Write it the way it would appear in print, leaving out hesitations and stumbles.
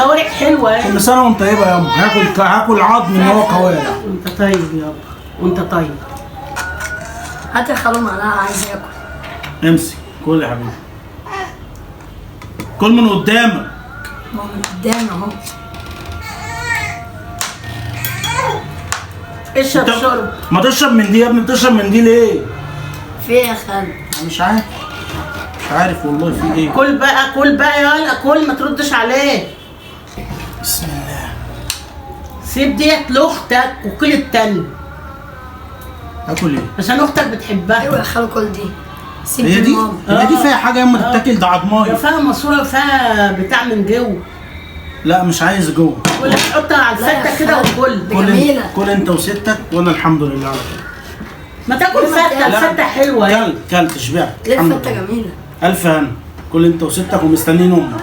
الكوارع حلوة يعني. كل سنة وانت طيبة يا يما. هاكل عظم ان هو كوارع. وانت طيب يابا، وانت طيب. هات يا خالو معلقه، عايز اكل. امسك كل يا حبيبي، كل من قدامك. ما هو من قدام اهو. اشرب شرب. ما تشرب من دي يا ابني، بتشرب من دي ليه؟ في ايه يا خالو؟ انا مش عارف، مش عارف والله في ايه. كل بقى، كل بقى، يلا كل، ما تردش عليه. بسم الله. سيب ديت لاختك وكل التاني. اكل ايه؟ عشان اختك بتحبها. ايوه يا خالو كل دي. سيب هي دي؟ ماما. هي دي فيها حاجة ياما تتاكل؟ ده عضمايه. ده فيها ماسوره وفيها بتاع من جوه. لا مش عايز جوه. ولا تحطها على الفته كده وكل. جميلة. كل انت وستك وانا الحمد لله على كده. ما تاكل فته، الفته حلوة. كلت شبعت. ليه الفته جميلة؟ الف هنا. كل انت وستك ومستنيين امك.